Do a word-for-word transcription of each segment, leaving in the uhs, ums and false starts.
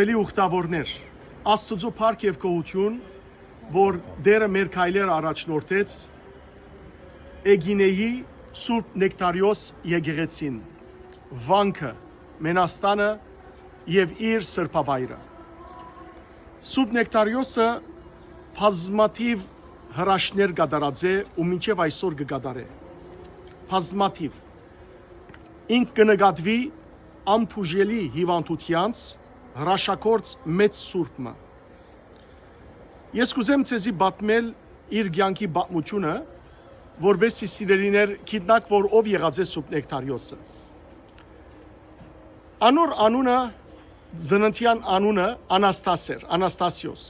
Սիրելի ուխտավորներ, Աստուծոյ փառք եւ գոհութիւն, որ Տէրը մեր քայլերը առաջնորդեց Էգինէի Սուրբ Նեկտարիոս եկեղեցին, վանքը, մենաստանը եւ իր սրբավայրը։ Սուրբ Նեկտարիոսը բազմաթիւ հրաշքներ կատարած է ու մինչեւ այսօր կը կատարէ։ Բազմաթիւ։ Ինք կը նկատուի անբուժելի հիւանդութեանց հրաշագործ մեծ սուրբ մը։ Ես կ'ուզեմ ձեզի պատմել իր կեանքի պատմութիւնը, որպէս զի, սիրելիներ, գիտնաք, որ ով եղած է Սուրբ Նեկտարիոսը։ Անոր անունը, ծննդեան անունը Անաստաս էր, Անաստասիոս։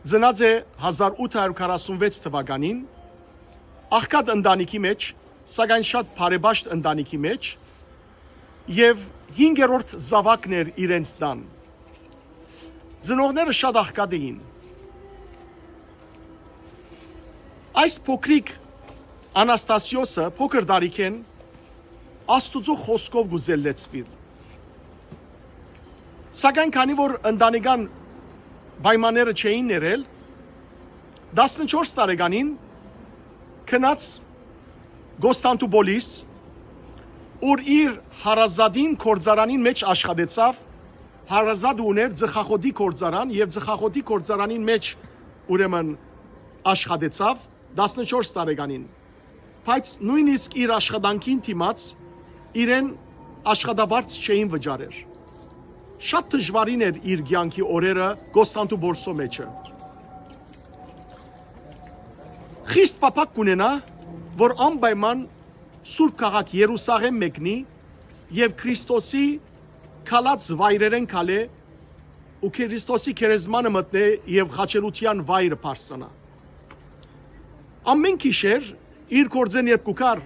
Ծնած է հազար ութ հարիւր քառասունվեց թուականին, աղքատ ընտանիքի մէջ, սակայն շատ բարեպաշտ ընտանիքի մէջ, եւ հինգերորդ զաւակն էր իրենց տան։ Ծնողները շատ աղքատ էին։ Այս փոքրիկ Անաստասիոսը փոքր տարիքէն Աստուծոյ խօսքով կ'ուզէր լեցուիլ։ Սակայն քանի որ ընտանեկան պայմանները չէին ներել, տասնչորս տարեկանին գնաց Կոստանտուպոլիս, ուր իր հարազատին գործարանին մէջ աշխատեցաւ, հարազատ ունէր ծխախոտի գործարան եւ ծխախոտի գործարանին մէջ, ուրեմն, աշխատեցաւ տասնչորս տարեկանին, բայց նոյնիսկ իր աշխատանքին դիմաց իրեն աշխատավարձ չէին վճարեր։ Շատ դժուարին էր իր կեանքի օրերը Կոստանտուպոլսոյ մէջը։ Խիստ փափաք կ'ունենայ, որ անպայման սուրբ քաղաք Երուսաղէմ մեկնի եւ Քրիստոսի քալած վայրերէն քալէ ու Քրիստոսի գերեզմանը մտնէ եւ խաչելութեան վայրը բարձրանայ։ Ամէն գիշեր իր գործէն երբ կու գար,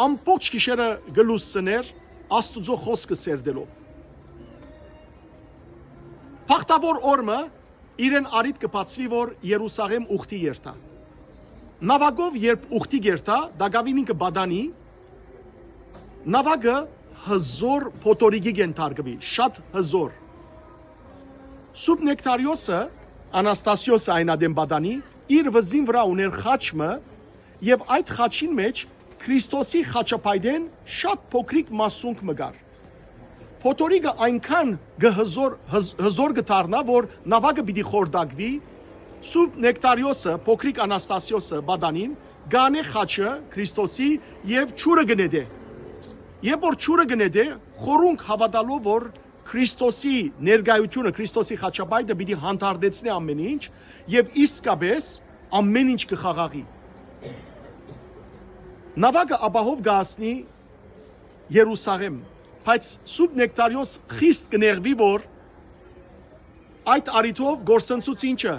ամբողջ գիշերը կը լուսցնէր Աստուծոյ խօսքը սերտելով։ Բախտաւոր օր մը իրեն առիթ կը բացուի, որ Երուսաղէմ ուխտի երթայ։ Նաւակով երբ ուխտի կ'երթայ, տակաւին ինքը պատանի, նաւակը հզօր փոթորիկի կ'ենթարկուի, շատ հզօր։ Սուրբ Նեկտարիոսը, Անաստասիոսը այն ատեն պատանի, իր վզին վրայ ունէր խաչ մը եւ այդ խաչին մէջ Քրիստոսի խաչափայտէն շատ փոքրիկ մասունք մը կար։ Փոթորիկը այնքան կը հզօր, հզ-, հզօր կը դառնայ, որ նաւակը պիտի խորտակուի, Սուրբ Նեկտարիոսը, փոքրիկ Անաստասիոսը պատանին, կ'անէ խաչը Քրիստոսի եւ ջուրը կը նետէ։ Երբ որ ջուրը կը նետէ, խորունկ հաւատալով, որ Քրիստոսի ներկայութիւնը, Քրիստոսի խաչապայտը պիտի հանդարտեցնէ ամէն ինչ եւ իսկապէս ամէն ինչ կը խաղաղի։ Նաւակը ապահով կը հասնի Երուսաղէմ, բայց Սուրբ Նեկտարիոս խիստ կը նեղուի, որ այդ առիթով կորսնցուց ինչը,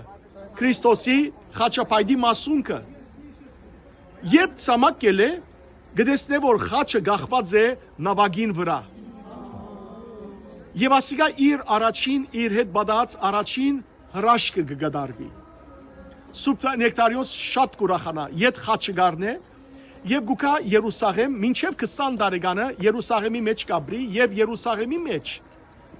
Քրիստոսի խաչապայտի մասունքը։ Երբ ցամաք կ'ելլէ, կը տեսնէ, որ խաչը կախուած է նաւակին վրայ։ Եւ ասիկա իր առաջին, իր հետ պատահած առաջին հրաշքը կը կատարուի։ Սուրբ Նեկտարիոս շատ կ'ուրախանայ, ետ խաչը կ'առնէ եւ կու գայ Երուսաղէմ, մինչեւ քսան տարեկանը Երուսաղէմի մէջ կ'ապրի եւ Երուսաղէմի մէջ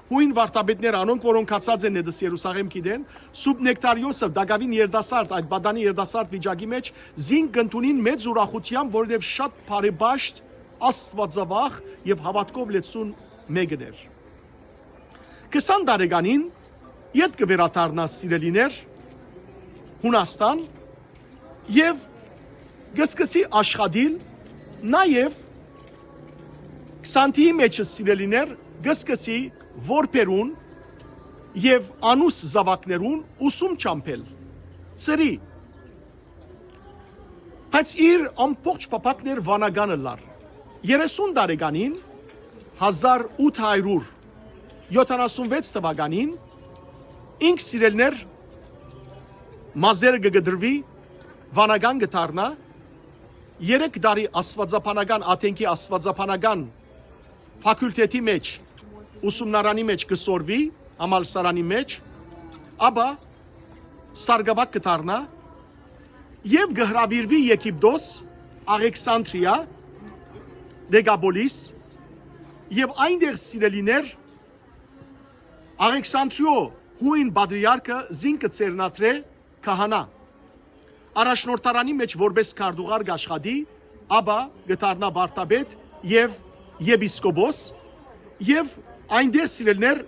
հոյն վարդապետները, անոնք, որոնք գացած են նետս Երուսաղէմ, գիտեն, Սուրբ Նեկտարիոսը, տակաւին երիտասարդ, այդ պատանի երիտասարդ վիճակի մէջ զինք կ'ընդունին մեծ ուրախութեամբ, որովհետեւ շատ բարեպաշտ, աստուածավախ եւ հաւատքով լեցուն մեկն էր։ Քսան տարեկանին ետ կը վերադառնայ, սիրելիներ, Յունաստան եւ կը սկսի աշխատիլ, նաեւ Քսանթիի մէջը, սիրելիներ, կը սկսի որբերուն եւ անուս զաւակներուն ուսում չամբել, ծռի։ Բայց իր ամբողջ փափակն էր վանական ըլլալ։ Երեսուն տարեկանին, հազար ութ հարիւր յոթանասունվեց թուականին, ինք, սիրելիներ, մազերը կը կտրուի, վանական կը դառնայ, երեք տարի աստուածաբանական, Աթենքի աստուածաբանական ֆակուլտետի մէջ, ուսումնարանի մէջ կը սորվի, համալսարանի մէջ, ապա սարկաւակ կը դառնայ եւ կը հրաւիրուի Եգիպտոս, Աղեքսանտրիա, Դեկապոլիս, եւ այնտեղ, սիրելիներ, Աղեքսանտրիոյ հոյն պատրիարքը զինք կը ձեռնադրէ քահանայ։ Առաջնորդարանի մէջ որպէս քարտուղար կ'աշխատի, ապա կը դառնայ վարդապետ եւ եպիսկոպոս, եւ այնտեղ, սիրելիներ,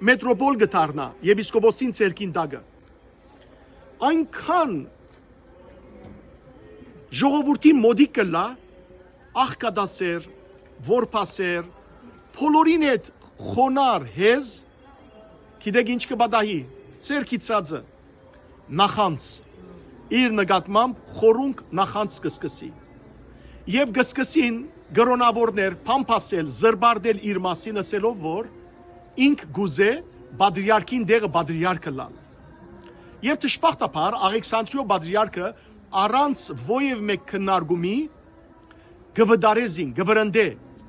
մետրոպոլ կը դառնայ եպիսկոպոսին ձեռքին տակը։ Այնքան ժողովուրդին մօտիկ կ'ըլլայ, աղքատասէր, որբասէր, բոլորին հետ խոնարհ, հեզ, գիտէք ինչ կը պատահի, ձեռքի ցածը, նախանձ, իր նկատմամբ խորունկ նախանձ կը սկսի։ Եւ կը սկսին կրօնաւորներ բամբասել, զրպարտել իր մասին, ըսելով որ ինք կ'ուզէ պատրիարքին տեղը պատրիարք ըլլալ։ Եւ դժբախտաբար Աղեքսանտրիոյ պատրիարքը առանց որեւէ մէկ քննարկումի կը վտարէ զինք, կը վրընդէ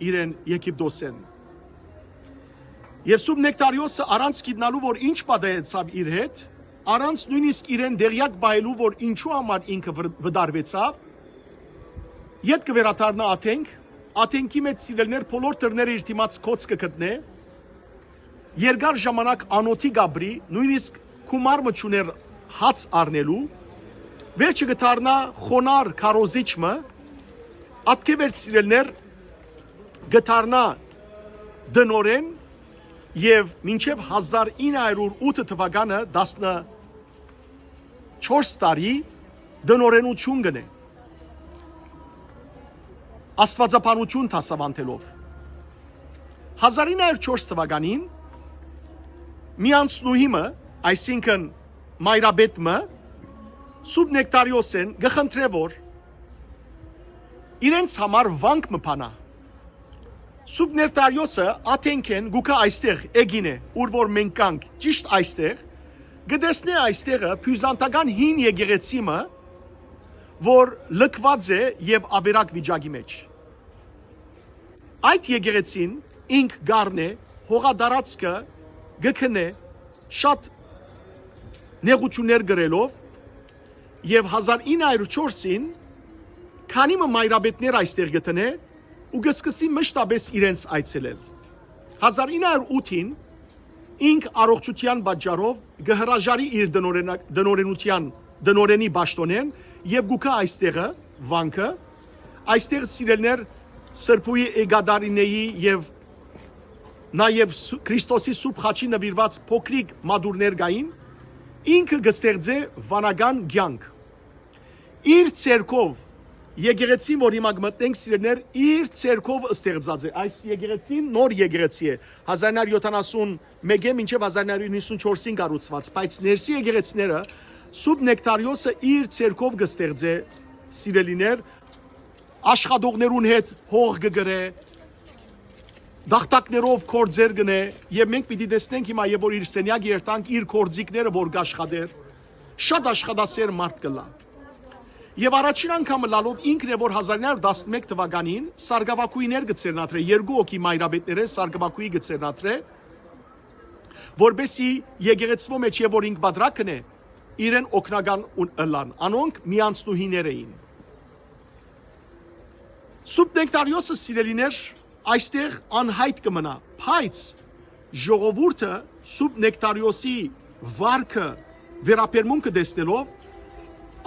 իրեն Եգիպտոսէն։ Եւ Սուրբ Նեկտարիոսը, առանց գիտնալու որ ինչ պատահեցաւ իր հետ, առանց նոյնիսկ իրեն տեղեակ պահելու որ ինչու համար ինքը վր-, վտարուեցաւ, ետ կը վերադառնայ Աթենք, Աթենքի մէջ, սիրելիներ, բոլոր դռները իր դիմաց գոց կը գտնէ, երկար ժամանակ անօթի կ'ապրի, նոյնիսկ գումար մը չունէր հաց առնելու, վերջը կը դառնայ խոնար քարոզիչ մը, ատկէ վերջ, սիրելիներ, կը դառնայ տնօրէն եւ մինչեւ հազար ինը հարիւր ութ թուականը տասնչորս տարի տնօրէնութիւն կ'ընէ, աստուածաբանութիւն դասաւանդելով։ Հազար ինը հարիւր չորս թուականին մի անցնուհի մը, այսինքն՝ մայրապետ մը, Սուրբ Նեկտարիոսէն կը խնդրէ որ իրենց համար վանք մը բանայ։ Սուրբ Նեկտարիոսը Աթենքէն կու գայ այստեղ, Էգինէ, ուր որ մենք կանք, ճիշդ այստեղ, կը տեսնէ այստեղը բիւզանդական հին եկեղեցի մը, որ լքուած է եւ ավերակ վիճակի մէջ։ Այդ եկեղեցին ինք կ'առնէ, հողատարածքը կը գնէ, շատ նեղութիւններ կրելով, եւ հազար ինը հարիւր չորսին քանի մը մայրապետներ այստեղ կը դնէ ու կը սկսի մշտապէս իրենց այցելել։ Հազար ինը հարիւր ութին ինք առողջութեան պատճառով կը հրաժարի իր տնօրենա-, տնօրենութեան, տնօրէնի պաշտօնէն եւ կու գայ այստեղը, վանքը, այստեղ, սիրելիներ, Սրբուհի Էկատարինէի եւ նաեւ Սու-, Քրիստոսի Սուրբ Խաչի նուիրուած փոքրիկ մատուռներ կային, ինքը կը ստեղծէ վանական կեանք։ Իր ձեռքով, եկեղեցին, որ հիմա կը մտնենք, սիրելիներ, իր ձեռքով ստեղծած է։ Այս եկեղեցին նոր եկեղեցի է, հազար ինը հարիւր յոթանասուն մէկէ մինչեւ հազար ինը հարիւր իննսունչորսին կառուցուած, բայց ներսի եկեղեցիները Սուրբ Նեկտարիոսը իր ձեռքով կը ստեղծէ, սիրելիներ, աշխատողներուն հետ հող կը կրէ, տախտակներով գործեր կ'ընէ, եւ մենք պիտի տեսնենք հիմա, երբ որ իր սենեակը երթանք, իր գործիքները որ կ'աշխատէր, շատ աշխատասեր մարդ կ'ըլլայ։ Եւ առաջին անգամ ըլլալով ինքն է որ հազար ինը հարիւր տասնմէկ թուականին Սարգսակագոյներ կը ձեռնադրէ, երկու հոգի մայրապետներէն Սարգսակագոյ կը ձեռնադրէ, որպեսզի եկեղեցւոյ մէջ, երբ որ ինք պատրակ կ'ընէ, իրեն օգնական ուն-, ըլլան։ Անոնք միանցնուհիներ էին։ Սուրբ Նեկտարիոսը, սիրելիներ, այստեղ անյայտ կը մնայ, բայց ժողովուրդը Սուրբ Նեկտարիոսի վարքը, վերաբերմունքը տեսնելով,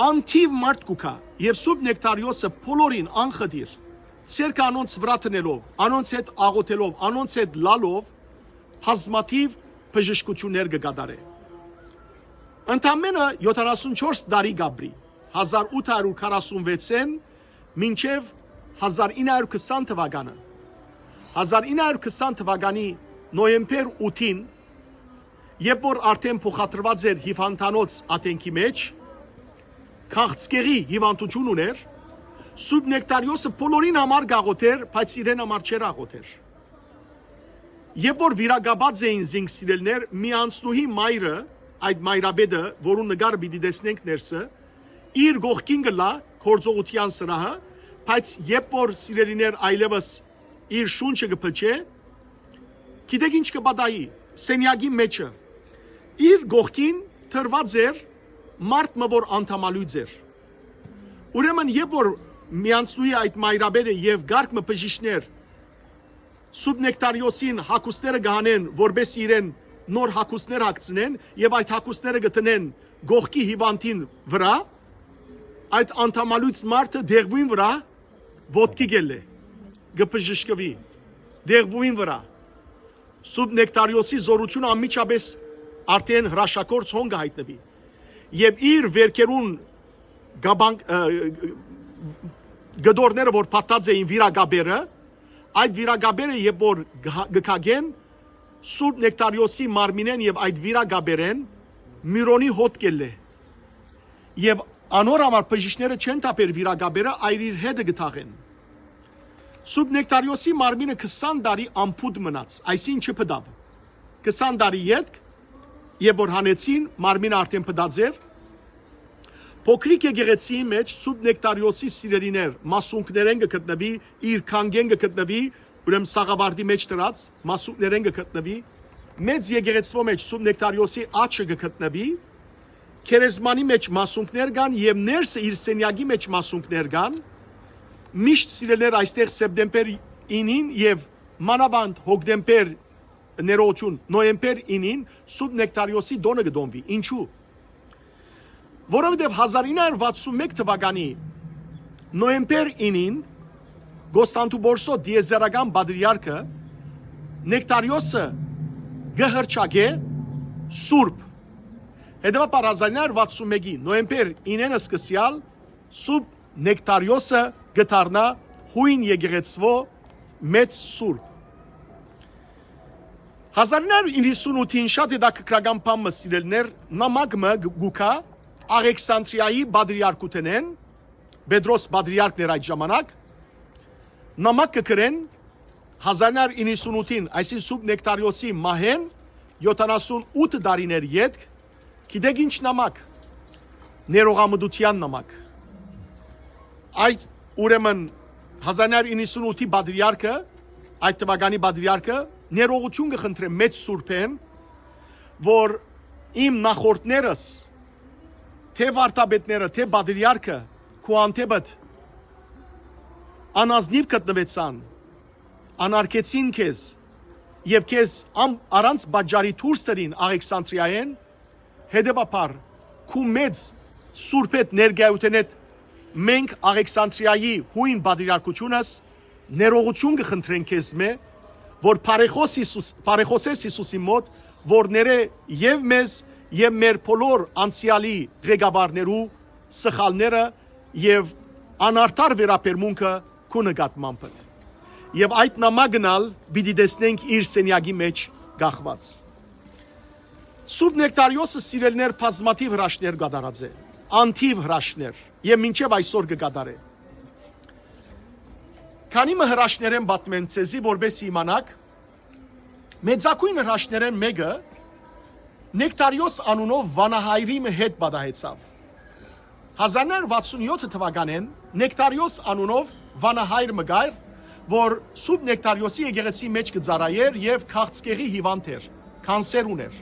անթիւ մարդ կու գայ եւ Սուրբ Նեկտարիոսը բոլորին անխտիր, ձեռքը անոնց վրայ դնելով, անոնց հետ աղօթելով, անոնց հետ լալով, բազմաթիւ բժշկութիւններ կը կատարէ։ Ընդամենը յոթանասունչորս տարի կ'ապրի, հազար ութ հարիւր քառասունվեցէն մինչեւ հազար ինը հարիւր քսան թուականը։ Հազար ինը հարիւր քսան թուականի նոյեմբեր ութին, երբ որ արդէն փոխադրուած էր հիւանդանոց Աթենքի մէջ, քաղցկեղի հիւանդութիւն ունէր, Սուրբ Նեկտարիոսը բոլորին համար կ'աղօթէր, բայց իրեն համար չէր աղօթեր։ Երբ որ վիրակապած էին զինք, սիրելիներ, մի անցնուհի մայրը, այդ մայրապետը, որուն նկարը պիտի տեսնենք ներսը, իր կողքին կ'ըլլայ գործողութեան սրահը, բայց երբ որ, սիրելիներ, այլեւս իր շունչը կը փչէ, գիտէք ինչ կը պատահի, սենեակի մէջը իր կողքին դրուած էր մարդ մը որ անդամալոյծ էր։ Ուրեմն երբ որ մի անցնուհի, այդ մայրապետը եւ կարգ մը բժիշկներ Սուրբ Նեկտարիոսին հագուստները կը հանեն, որպէս իրեն նոր հագուստներ հագցնեն եւ այդ հագուստները կը դնեն կողքի հիւանդին վրայ, այդ անդամալոյծ մարդը դեղուին վրայ ոտքի կ'ելլէ, կը բժշկուի դեղուին վրայ։ Սուրբ Նեկտարիոսի զօրութիւնը անմիջապէս արդէն հրաշագործ հոն կը յայտնուի եւ իր վերքերուն կաբանք, ը, կտորները որ փաթթած էին վիրակաբերը, այդ վիրակաբերը երբ որ կը-, կը քակեն, Սուրբ Նեկտարիոսի մարմինէն եւ այդ վիրակաբերէն միրոնի հոտ կ'ելլէ։ Եւ անոր համար բժիշկները չեն թափեր վիրակաբերը, այլ իր հետը կը թաղեն։ Սուրբ Նեկտարիոսի մարմինը քսան տարի անփութ մնաց, այսինքն չփտաւ։ Քսան տարի ետք, երբ որ հանեցին, մարմինը արդէն փտած էր, փոքրիկ եկեղեցիի մէջ Սուրբ Նեկտարիոսի սիրելիներ, մասունքներէն կը գտնուի, իր քանքէն կը գտնուի, ուրեմն սաղավարտի մէջ դրած, մասունքներէն կը գտնուի, մեծ եկեղեցւոյ մէջ Սուրբ Նեկտարիոսի աջը կը գտնուի, քերեզմանի մէջ մասունքներ կան եւ ներսը իր սենեակի մէջ մասունքներ կան, միշտ սիրելիներ այստեղ սեպտեմբեր ինին եւ մանաւանդ հոկտեմբեր ներողություն, նոյեմբեր ինին Սուրբ Նեկտարիոսի տօնը կը տոնուի։ Ինչու՞։ Որովհետեւ հազար ինը հարյուր վաթսուն մէկ թուականի նոյեմբեր ինին Կոստանդուպոլսոյ տիեզերական պատրիարքը Նեկտարիոսը կը հռչակէ սուրբ։ Հետեւաբար հազար ինը հարյուր վաթսուն մէկի նոյեմբեր ինեն սկսեալ Սուրբ Նեկտարիոսը կը դառնայ յոյն եկեղեցւոյ մեծ սուրբ։ Հազար ինը հարյուր իննսունութին շատ հետաքրքրական բան մը, սիրելիներ, նամակ մը գ-, գուկա Աղեքսանտրիայի պատրիարքութենէն, Պետրոս պատրիարքն էր այդ ժամանակ, նամակ կը գրեն հազար ինը հարյուր իննսունութին, այսինքն Սուրբ Նեկտարիոսի մահէն յոթանասուն ութ տարիներ ետք, գիտեք ինչ նամակ, ներողամտության նամակ։ Այդ, ուրեմն, հազար ինը հարյուր իննսունութի պատրիարքը, այդ թվականի պատրիարքը, ներողություն կը խնդրէ մեծ սուրբէն, որ իմ նախորդներս, թէ վարդապետները, թէ պատրիարքը, քու հանդէպդ անազնիւ գտնուեցան, անարգեցին քեզ եւ քեզ ամ-, առանց պատճառի դուրս տրին Աղեքսանտրիայէն, հետեւաբար քու մեծ սուրբեդ ներկայութենէդ մենք Աղեքսանտրիայի յոյն պատրիարքութիւնս ներողություն կը խնդրենք քեզմէ, որ բարեխոս Յիսուս, բարեխոսես Յիսուսին մօտ, որ ներէ եւ մեզ եւ մեր բոլոր անցեալի ղեկավարներու սխալները եւ անարդար վերաբերմունքը քու նկատմամբդ։ Եւ այդ նամակն ալ պիտի տեսնենք իր սենյակի մէջ կախուած։ Սուրբ Նեկտարիոսը, սիրելիներ, բազմաթիւ հրաշքներ կատարած է, անթիւ հրաշքներ, եւ մինչեւ այսօր կը կատարէ։ Քանի մը հրաշքներէն պատմեմ ձեզի, որպեսզի իմանաք, մեծագոյն հրաշքներէն մէկը Նեկտարիոս անունով վանահայրի մը հետ պատահեցաւ։ Հազար ինը հարյուր վաթսուն յոթ թուականէն Նեկտարիոս անունով վանահայր մը կար, որ Սուրբ Նեկտարիոսի եկեղեցի մէջ կը ծառայէր եւ քաղցկեղի հիվանդ էր, կանսեր ունէր։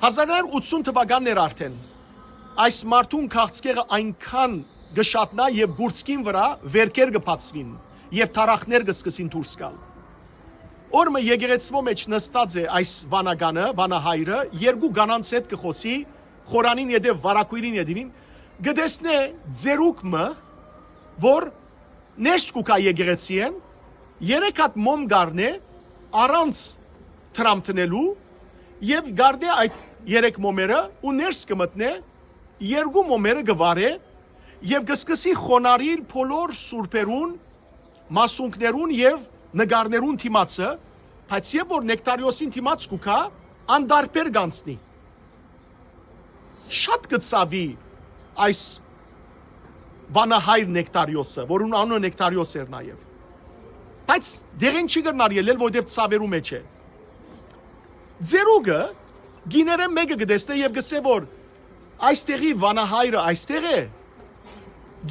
Հազար ինը հարյուր ութսուն թուականն էր արդէն։ Այս մարդուն քաղցկեղը այնքան կը շատնայ եւ կուրծքին վրայ վերքեր կը բացուին եւ թարախներ կը սկսին դուրս գալ։ Օր մը եկեղեցւոյ մէջ նստած է այս վանականը, վանահայրը, երկու կանանց հետ կը խօսի, խորանին ետեւ, վարագոյրին ետեւին, կը տեսնէ ձերուկ մը, որ ներս կու գայ եկեղեցիէն, երեք հատ մոմ կ'առնէ, առանց դրամ դնելու, եւ կ'առնէ այդ երեք մոմերը ու ներս կը մտնէ, երկու մոմերը կը վառէ եւ կը սկսի խոնարհիլ բոլոր սուրբերուն, մասունքներուն եւ նկարներուն դիմացը, բայց երբ որ Նեկտարիոսին դիմաց կու գայ, անտարբեր կ'անցնի։ Շատ կը ցաւի այս վանահայր Նեկտարիոսը, որուն անունը Նեկտարիոս էր նաեւ։ Բայց դեղէն չի կրնար ելլել, որովհետեւ ցաւերու մէջ է։ Ձերուկը գիներէն մէկը կը տեսնէ եւ կ'ըսէ, որ այստեղի վանահայրը այստեղ է։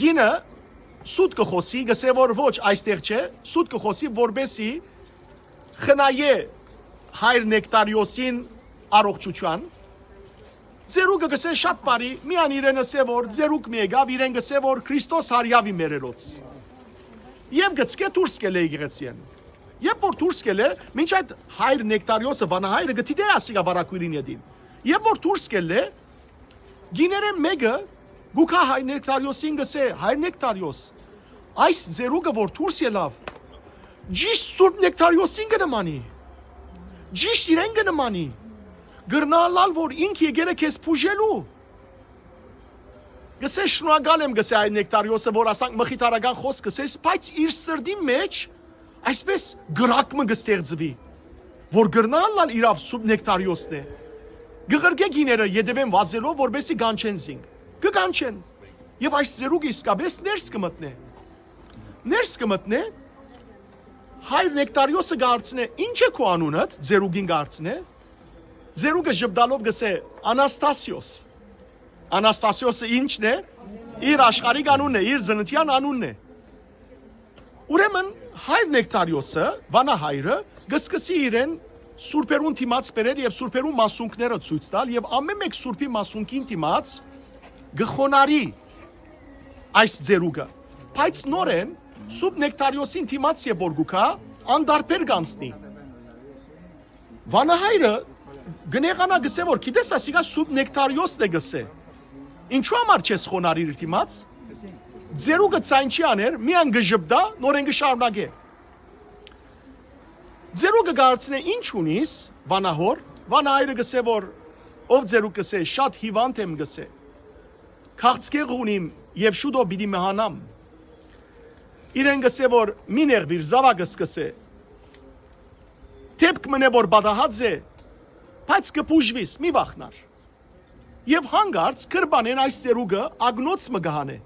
Գինը սուտ կը խօսի, կ'ըսէ, որ ոչ, այստեղ չէ, սուտ կը խօսի, որպեսզի խնայէ հայր Նեկտարիոսին առողջութեան։ Ձերուկը կ'ըսէ, շատ բարի, միան իրեն ըսէ, որ ձերուկ մը եկաւ, իրեն կ'ըսէ, որ Քրիստոս հարեաւ ի մերերոց։ Եւ գցկէ դուրս կ'ելլէ եկեղեցիէն։ Երբ որ դուրս կ'ելլէ, մինչ այդ հայր Նեկտարիոսը, վանահայրը, կը դիտէ ասիկա վարագոյրին ետին։ Երբ որ դուրս կ'ելլէ, կիներէն մէկը կու գայ հայր Նեկտարիոսին, կ'ըսէ. «Հայր Նեկտարիոս, այս ծերուկը որ դուրս ելաւ, ճիշդ Սուրբ Նեկտարիոսին կը նմանի, ճիշդ իրեն կը նմանի, կրնայ ըլլալ որ ինք եկեր է քեզ բուժելու»։ Կ'ըսէ. «Շնորհակալ եմ», կ'ըսէ, «հայր Նեկտարիոսը, որ ասանք մխիթարական խօսք կ'ըսես, բայց իր սրտին մէջ այսպէս կրակ մը կը ստեղծուի, որ կրնայ ըլլալ իրաւ Սուրբ Նեկտարիոսն է»։ Կը ղրկէ կիները ետեւէն վազելով, որպէսզի կանչեն զինք։ Կը կանչեն։ Եւ այս ծերուկը իսկապէս ներս կը մտնէ։ Ներս կը մտնէ, հայր Նեկտարիոսը կը հարցնէ. «Ի՞նչ է քու անունդ»։ Ծերուկին կը հարցնէ։ Ծերուկը ժպտալով կ'ըսէ. «Անաստասիոս»։ Անաստասիոսը ի՞նչն է։ Իր աշխարհիկ անունն է, իր ծննդեան անունն է։ Ուրեմն հայր Նեկտարիոսը, վանահայրը, կը սկսի իրեն սուրբերուն դիմաց բերել եւ սուրբերուն մասունքները ցոյց տալ եւ ամէն մէկ սուրբի մասունքին դիմաց կը խոնարհի այս ծերուկը։ Բայց նորէն Սուրբ Նեկտարիոսին դիմաց երբ որ կու գայ, անտարբեր կ'անցնի։ Վանահայրը կը նեղանայ, կ'ըսէ որ. «Գիտես, ասիկա Սուրբ Նեկտարիոսն է», կ'ըսէ։ «Ինչու համար չես խոնարհիր իր դիմաց»։ Ծերուկը ձայն չի աներ, միայն կը ժպտայ, նորէն կը շարունակէ։ Ծերուկը կը հարցնէ. «Ի՞նչ ունիս, վանահոր»։ Վանահայրը կ'ըսէ որ. «Ով ծերուկ», կ'ըսէ, «շատ հիւանդ եմ», կ'ըսէ, «քաղցկեղ ունիմ եւ շուտով պիտի մահանամ»։ Իրեն կ'ըսէ որ. «Մի նեղուիր, զաւակս», կ'ըսէ, «դէպք մըն է որ պատահած է, բայց կը բուժուիս, մի վախնար»։ Եւ յանկարծ գրպանէն այս ծերուկը ակնոց մը կը հանէ։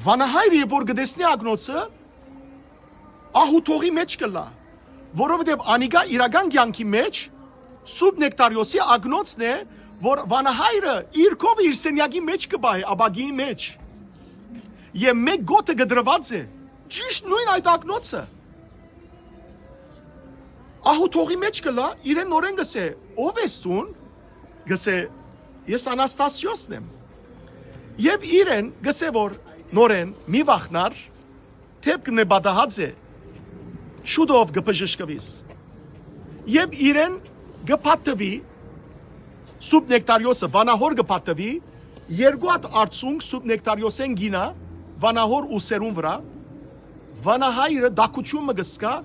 Վանահայրը երբ որ կը տեսնէ ակնոցը, ահ ու թողի մէջ կ'ըլլայ, որովհետեւ անիկա իրական կեանքի մէջ Սուրբ Նեկտարիոսի ակնոցն է, որ վանահայրը իր քովը իր սենեակի մէջ կը պահէ, ապակիի մէջ։ Եւ մէկ գօտը կը դրուած է, ճիշդ նոյն այդ ակնոցը։ Ահ ու թողի մէջ կ'ըլլայ, իրեն նորէն կ'ըսէ. «Ո՞վ ես դուն»։ Կ'ըսէ. «Ես Անաստասիոսն եմ»։ Եւ իրեն կ'ըսէ որ. «Նորէն, մի վախնար, դէպք մը պատահած է, շուտով կը բժշկուիս»։ Եւ իրեն կը պատուի Սուրբ Նեկտարիոսը, վանահոր կը պատուի, երկու հատ արցունք Սուրբ Նեկտարիոսէն կ'իյնայ վանահոր ուսերուն վրայ, վանահայրը տաքութիւն մը կը զգայ,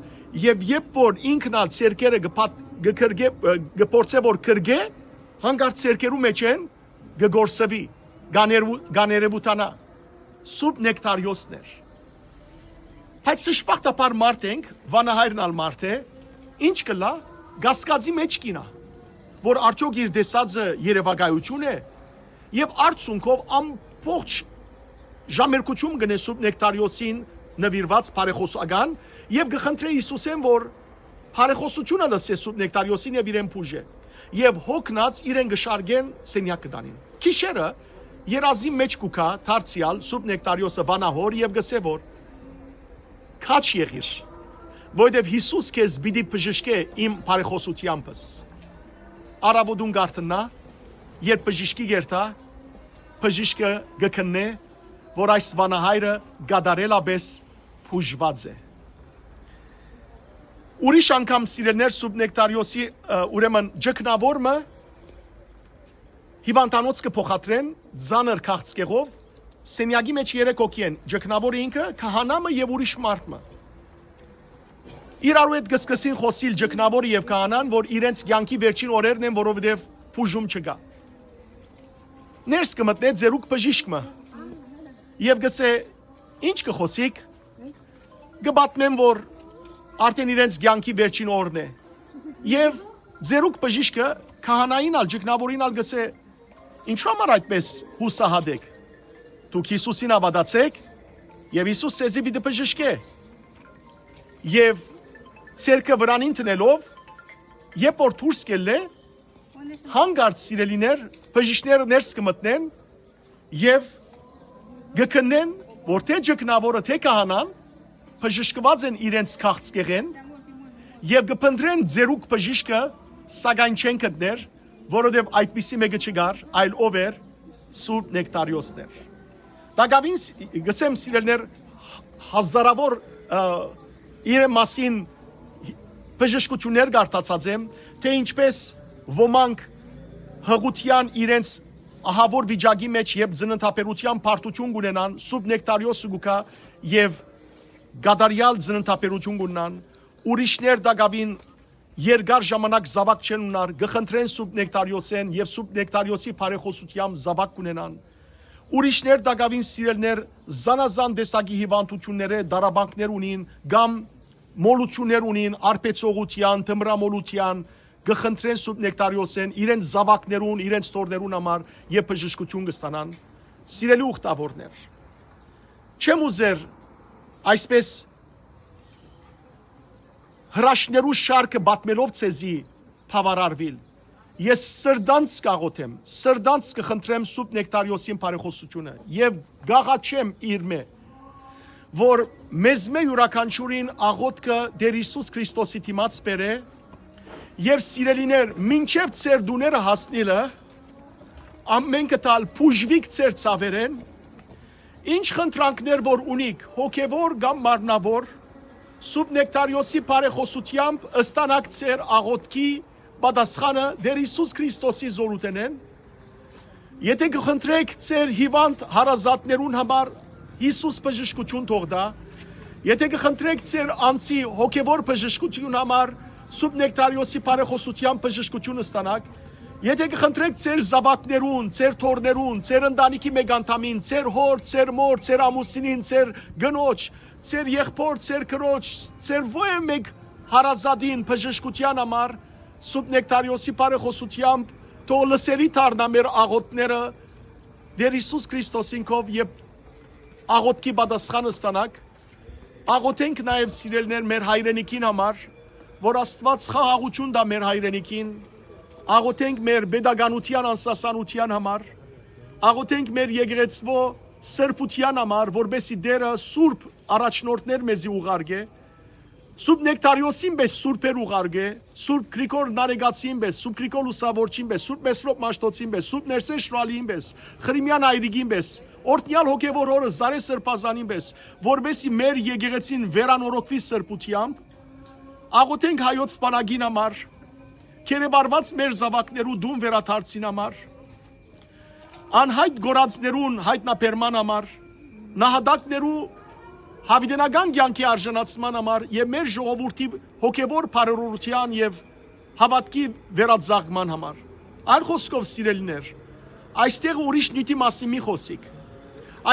եւ երբ որ ինքն ալ ձեռքերը կը փաթ-, կը կրկէ, կը փորձէ որ կրկէ, յանկարծ ձեռքերու մէջէն կը կորսուի, կաներու-, կաներեւութանայ։ Սուրբ Նեկտարիոսն էր։ Բայց դժբախտաբար մարդ ենք, վանահայրն ալ մարդ է, ինչ կ'ըլլայ, կասկածի մէջ կ'իյնայ, որ արդեօք իր տեսածը երեւակայութիւն է, եւ արդյունքով ամբողջ ժամերգութիւն կ'ընէ Սուրբ Նեկտարիոսին նուիրուած բարեխօսական եւ կը խնդրէ Յիսուսէն որ բարեխօսութիւնը լսէ Սուրբ Նեկտարիոսին եւ իրեն բուժէ։ Եւ յոգնած իրեն կը շարքեն, սենեակ կը տանին։ Գիշերը երազի մէջ կու գայ դարձեալ Սուրբ Նեկտարիոսը վանահոր եւ կ'ըսէ որ. «Քաջ եղիր, որովհետեւ Յիսուս քեզ պիտի բժշկէ իմ բարեխօսութեամբս»։ Առաւօտուն կ'արթնայ, երբ բժիշկի կ'երթայ, բժիշկը կը քննէ որ այս վանահայրը կատարելապէս բուժուած է։ Ուրիշ անգամ, սիրելիներ, Սուրբ Նեկտարիոսի, ը, ուրեմն ճգնաւոր մը հիւանդանոց կը փոխադրեն, ծանր քաղցկեղով, սենյակի մէջ երեք հոգի են, ճգնաւորը ինքը, քահանայ մը եւ ուրիշ մարդ մը։ Իրարու հետ կը սկսին խօսիլ ճգնաւորը եւ քահանան, որ իրենց կեանքի վերջին օրերն են, որովհետեւ բուժում չկայ։ Ներս կը մտնէ ծերուկ բժիշկ մը եւ կ'ըսէ. «Ի՞նչ կը խօսիք»։ Կը պատմեմ որ արդէն իրենց կեանքի վերջին օրն է։ Եւ ծերուկ բժիշկը քահանային ալ, ճգնաւորին ալ կ'ըսէ. «Ինչու համար այդպես յուսահատ էք։ Դուք Յիսուսին հաւատացէք եւ Յիսուս ձեզի պիտի բժշկէ»։ Եւ ձեռքը վրանին դնելով, երբ որ դուրս կ'ելլէ, յանկարծ, սիրելիներ, բժիշկները ներս կը մտնեն եւ կը քննեն որ թէ ճգնաւորը, թէ քահանան բժշկուած են իրենց քաղցկեղէն եւ կը փնտռեն ծերուկ բժիշկը, սակայն չեն գտներ, որովհետեւ այդպիսի մէկը չկար, այլ ով էր, Սուրբ Նեկտարիոսն էր։ Տակաւին ս-, կ'ըսեմ, սիրելիներ, հազարաւոր, ը, իր մասին բժշկութիւններ կարդացած եմ, թէ ինչպէս ոմանք յղութեան իրենց ահաւոր վիճակի մէջ, երբ ծննդաբերութեան պարտութիւն կ'ունենան, Սուրբ Նեկտարիոսը կու գայ եւ կատարեալ ծննդաբերութիւն կ'ունենան, ուրիշներ տակաւին երկար ժամանակ զաւակ չեն ունենար, կը խնդրեն Սուրբ Նեկտարիոսէն եւ Սուրբ Նեկտարիոսի բարեխօսութեամբ զաւակ կ'ունենան։ Ուրիշներ տակաւին, սիրելիներ, զանազան տեսակի հիւանդութիւններէ տառապանքներ ունին կամ մոլութիւններ ունին արբեցողութեան, թմրամոլութեան, կը խնդրեն Սուրբ Նեկտարիոսէն իրենց զաւակներուն, իրենց թոռներուն համար եւ բժշկութիւն կը ստանան։ Սիրելի ուխտաւորներ, չեմ ուզեր այսպէս հրաշքներու շարքը պատմելով ձեզի բաւարարուիլ։ Ես սրտանց կ'աղօթեմ, սրտանց կը խնդրեմ Սուրբ Նեկտարիոսին բարեխօսութիւնը եւ կ'աղաչեմ իրմէ, որ մեզմէ իւրաքանչիւրին աղօթքը Տէր Յիսուս Քրիստոսի դիմաց բերէ եւ, սիրելիներ, մինչեւ ձեր տուները հասնիլը, ամէնքը տալ բուժուիք ձեր ցաւերէն, ինչ խնդրանքներ որ ունիք, հոգեւոր կամ մարմնաւոր, Սուրբ Նեկտարիոսի բարեխօսութեամբ ստանաք ձեր աղօթքի պատասխանը Տէր Յիսուս Քրիստոսի զօրութենէն։ Եթէ կը խնդրէք ձեր հիւանդ հարազատներուն համար, Յիսուս բժշկութիւն թող տայ։ Եթէ կը խնդրէք ձեր անձի հոգեւոր բժշկութիւն համար, Սուրբ Նեկտարիոսի բարեխօսութեամբ բժշկութիւն ստանաք։ Եթէ կը խնդրէք ձեր զաւակներուն, ձեր թոռներուն, ձեր ընտանիքի մէկ անդամին, ձեր հօր, ձեր մօր, ձեր ամուսինին, ձեր կնոջ, ձեր եղբոր, ձեր քրոջ, ձեր ոեւ մէկ հարազատին բժշկութեան համար, Սուրբ Նեկտարիոսի բարեխօսութեամբ թող լսելի դառնայ մեր աղօթքները Տէր Յիսուս Քրիստոսին քով եւ աղօթքի պատասխանը ստանաք։ Աղօթենք նաեւ, սիրելիներ, մեր հայրենիքին համար, որ Աստուած խաղաղութիւն տայ մեր հայրենիքին։ Աղօթենք մեր պետականութեան անսասանութեան համար։ Աղօթենք մեր եկեղեցւոյ սրբութեան համար, որպէսզի Տէրը սուրբ առաջնորդներ մեզի ուղարկէ, Սուրբ Նեկտարիոսին պէս սուրբեր ուղարկէ, Սուրբ Գրիգոր Նարեկացին պէս, Սուրբ Գրիգոր Լուսավորչին պէս, Սուրբ Մեսրոպ Մաշտոցին պէս, Սուրբ Ներսէ Շրալիին պէս, Խրիմեան Այրիկին պէս, օրհնեալ հոգեւոր հօրը Զարէ Սրբազանին պէս, որպէսզի մեր եկեղեցին վերանորոգուի սրբութեամբ։ Աղօթենք հայոց բանակին համար, գերեվարուած մեր զաւակներու տուն վերադարձին համար, անյայտ կորածներուն յայտնաբերման համար, նահատակներու յաւիտենական կեանքի արժանացման համար եւ մեր ժողովուրդի հոգեւոր բարերարութեան եւ հաւատքի վերածաղկման համար։ Այլ խօսքով, սիրելիներ, այստեղ ուրիշ նիւթի մասին մի խօսիք։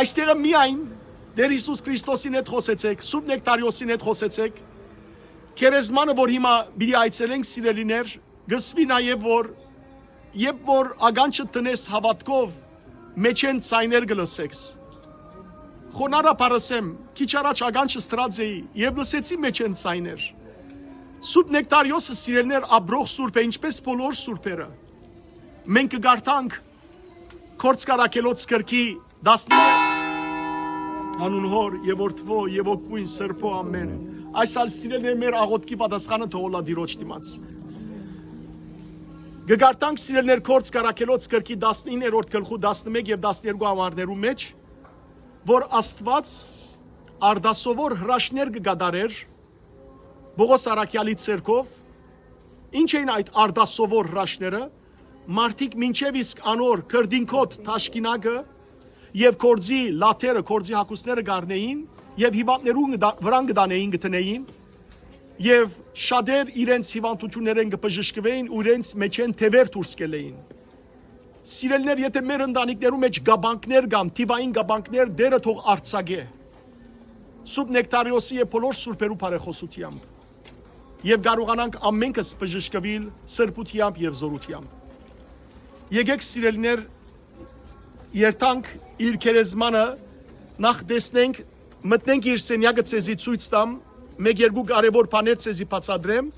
Այստեղ միայն Տէր Յիսուս Քրիստոսին հետ խօսեցէք, Սուրբ Նեկտարիոսին հետ խօսեցէք։ Քերեզմանը, որ հիմա պիտի այցելենք, սիրելիներ, կսուի նաեւ, որ երբ որ ականջը դնես հաւատքով, մէջէն ձայներ կը լսես։ Խոնարհապ ըսեմ, քիչ առաջ ականջս դրած էի եւ լսեցի մէջէն ձայներ։ Սուրբ Նեկտարիոսը, սիրելիներ, ապրող սուրբ է, ինչպէս բոլոր սուրբերը։ Մենք կը կարդանք Գործք առաքելոց գրքի տասնինը, անուն Հօր եւ Որդւոյ եւ Հոգւոյն Սրբոյ, ամէն։ Այս ալ, սիրելիներ, մեր աղօթքի պատասխանը թող ըլլայ Տիրոջ դիմաց։ Կը կարդանք, սիրելիներ, Գործք առաքելոց գրքի տասնիններորդ գլխու տասնմեկ եւ տասներկու ամաններու մէջ, որ Աստուած արտասովոր հրաշքներ կը կատարէր Պողոս առաքեալի ձեռքով։ Ի՞նչ էին այդ արտասովոր հրաշքները։ Մարդիկ մինչեւ իսկ անոր քրտինքոտ թաշկինակը եւ գործի լաթերը, գործի հագուստները կ'առնէին եւ հիւանդներուն կը դա-, վրան կը տանէին, կը դնէին, եւ շատեր իրենց հիւանդութիւններէն կը բժշկուէին ու իրենց մէջէն թեւեր դուրս կ'ելլէին։ Սիրելիներ, եթէ մեր ընտանիքներու մէջ կապանքներ կան, թիւային կապանքներ, Տէրը թող արձակէ Սուրբ Նեկտարիոսի եւ բոլոր սուրբերու բարեխօսութեամբ, եւ կարողանանք ամենքս բժշկուիլ սրբութեամբ եւ զօրութեամբ։ Եկէք, սիրելիներ, երթանք իր գերեզմանը, նախ տեսնենք, մտնենք իր սենյակը, ձեզի ցոյց տամ, մէկ երկու կարեւոր բաներ ձեզի բացատրեմ,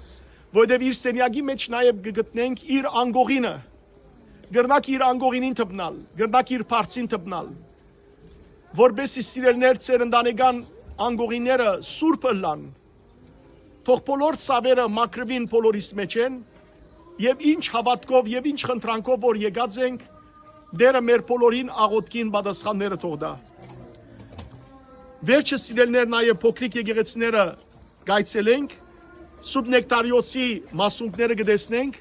որովհետեւ իր սենյակի մէջ նաեւ կը գտնենք իր անկողինը, կրնաք իր անկողինին դպնալ, կրնաք իր բարձին դպնալ, որպէսզի, սիրելիներ, ձեր ընտանեկան անկողինները սուրբ ըլլան, թող բոլոր ցաւերը մաքրուին բոլորիս մէջէն, եւ ինչ հաւատքով եւ ինչ խնդրանքով որ եկած ենք, Տէրը մեր բոլորին աղօթքին պատասխանները թող տայ։ Վերջը, սիրելիներ, նաեւ փոքրիկ եկեղեցիները կ'այցելենք, Սուրբ Նեկտարիոսի մասունքները կը տեսնենք,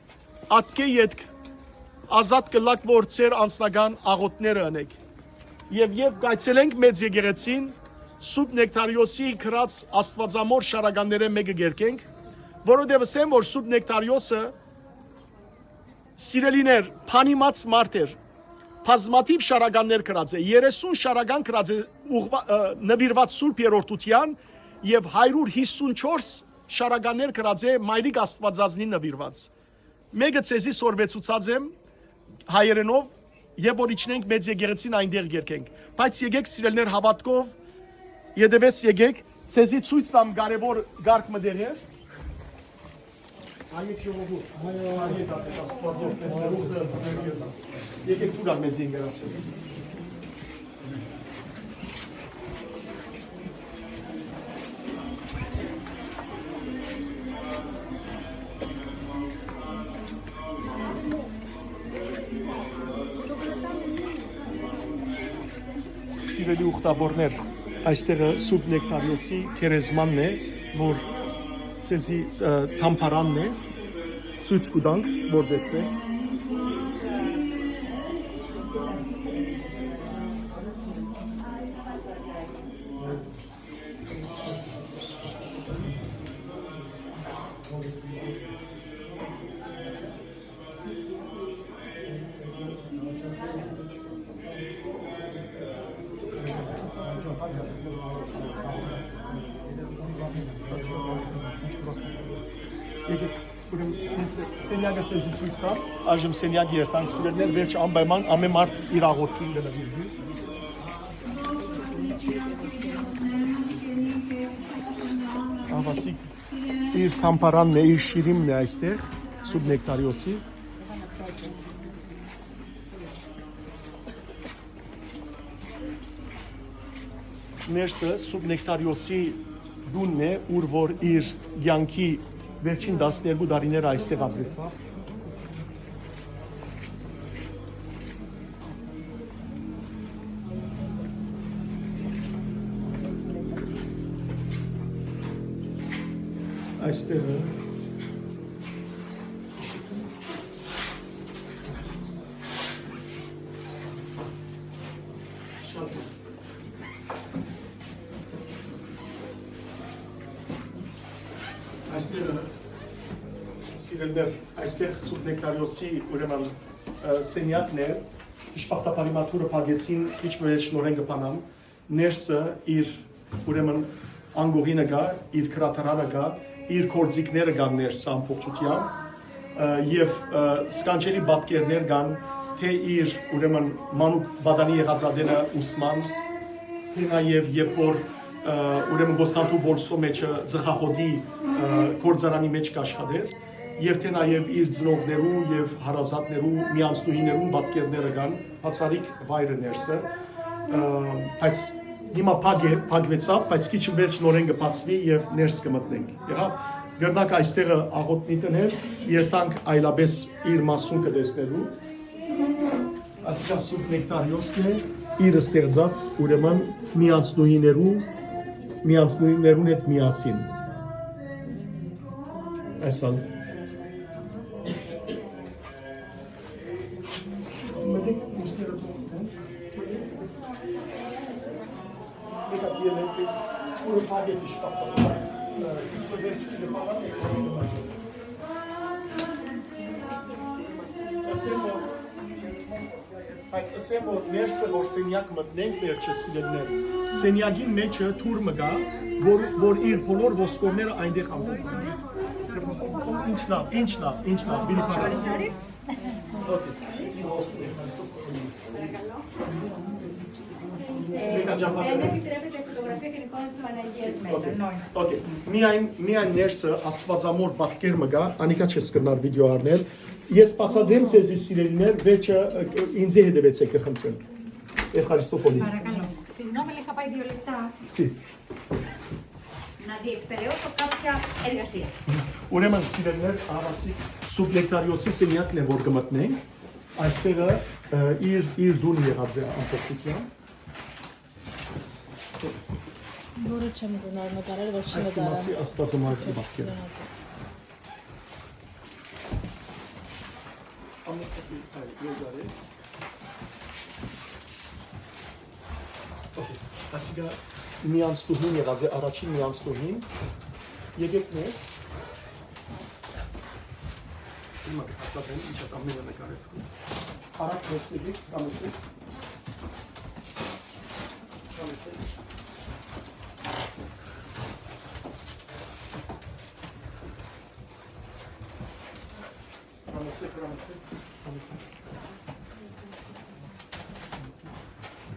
ատկէ ետք ազատ կ'ըլլաք որ ձեր անձնական աղօթքները ընէք։ Եւ, եւ կ'այցելենք մեծ եկեղեցին, Սուրբ Նեկտարիոսի գրած աստուածամոր շարականներէն մէկը կերկենք, որովհետեւ ըսեմ որ Սուրբ Նեկտարիոսը, սիրելիներ, բանիմաց մարդ էր, բազմաթիւ շարականներ գրած է, երեսուն շարական գրած է ուղղ-, ը, նուիրուած Սուրբ Երրորդութեան, եւ հարիւր յիսուն չորս շարականներ գրած է Մայրիկ Աստուածածնին նուիրուած։ Մէկը ձեզի սորվեցուցած եմ հայերէնով, եւ որ իջնենք մեծ եկեղեցին, այնտեղ կերկենք։ Բայց եկեք, սիրելիներ, հաւատքով ետեւէս եկեք, ձեզի ցոյց տամ կարեւոր կարգ մը տեղեր։ Հայ ժողովուրդ, հայ, հայ, Աստուածով, մեծ սերունդը, եկեք դուք ալ մեզի ընկերացեք։ Սիրելի ուխտաբորներ, այստեղը Սուրբ Նեկտարիոսի գերեզմանն է, որ ձեզի, ը, թամբարանն է, ցոյց կու տանք, որ տեսնեք։ Եկեք, ուրեմն, ես սենյակը ձեզի ցոյց տամ, այժմ սենյակը երթանք, սիրելիներ, վերջ անպայման ամէն մարդ իր աղոթքին կը նվիրվի։ Ահավասիկ իր թամբարանն է, իր շիրիմն է այստեղ, Սուրբ Նեկտարիոսի։ Ներսը Սուրբ Նեկտարիոսի տունն է, ուր որ իր կեանքի վերջին տասներկու տարիները այստեղ ապրեցաւ։ Այստեղը Այստեղ, սիրելիներ, այստեղ Սուրբ Նեկտարիոսի, ուրեմն, ը, սենյակն է, իշպախտաբարի մատուրը փակեցին, քիչ մը վերջ նորէն կը բանամ, ներսը իր, ուրեմն, անկողինը կայ, իր գրադարանը կայ, իր գործիքները կան ներսը ամբողջութեամբ, ը, եւ, ը, սքանչելի պատկերներ կան, թէ իր, ուրեմն, մանուկ պատանի եղած ատենը ուսման, թէ նաեւ երբ որ, ը, ուրեմն, Կոստանդնուպոլսոյ մէջը ծխախոտի, ը, գործարանի մէջ կ'աշխատէր, եւ թէ նաեւ իր ծնողներու եւ հարազատներու, միանցնուհիներուն պատկերները կան, բացառիկ վայրը ներսը, ը, բայց հիմա փակ է, փակուեցաւ, բայց քիչ վերջ նորէն կը բացուի եւ ներս կը մտնենք։ Եղա, կրնանք այստեղը աղոթքնի տնել, երթանք այլապես իր մասունքը տեսնելու։ Ասիկա Սուրբ Նեկտարիոսն է, իր ստեղծած, ուրեմն, միանցնուհիներու, միանցնուհիներուն հետ միասին։ Այսան։ Մտեք, մյուսները թողնեն։ Մտեք, ատի ելեք, ուրը փակ է իշպախ։ Ըսեմ որ, բայց ըսեմ որ ներսը որ սենյակ մտնենք վերջը, սիրելիներ, սենյակին մեջը թուր մը կայ, որ, որ իր բոլոր ոսկորները այնտեղ ամբողջ։ Ինչ լավ, ինչ լավ, ինչ լավ, բիլի փակ։ Okay. Եկա, Ջաֆար։ Οκ. Միայն, միայն ներսը աստվածամոր պատկեր մը կայ, անիկա չես կրնար վիդեո առնել։ Ես բացատրեմ ձեզի, սիրելիներ, վերջը, ը, ինձի հետևեցեք, կը խնդրեմ։ Էվխարիստո Պոլի։ Παρακαλώ. Συγγνώμη, Λεκαπάη, δύο λεπτά. Sì. Να διεκπαιρεώσω κάποια εργασία. Ուրեմն, սիրելիներ, ահավասիկ Սուբյեկտարիոսի սենյակն է, որ կը մտնենք։ Այստեղը, ը, իր, իր դուն եղած է ամբողջությամբ։ Որը չեմ գնար նկարել, որ այդ չնկարեմ։ Իմացի Աստվածը մայր կը պատկերը։ Գնացի։ Ասիկա միանցնուհին եղած է, առաջին միանցնուհին։ Եկեք մեզ։ Հիմա կհասաբեմ, ինչ այդ ամենը նկարել։ Արագ ներս եկեք, կամեցեք։ Կամեցեք։ Հրամեցեք, հրամեցեք, հրամեցեք։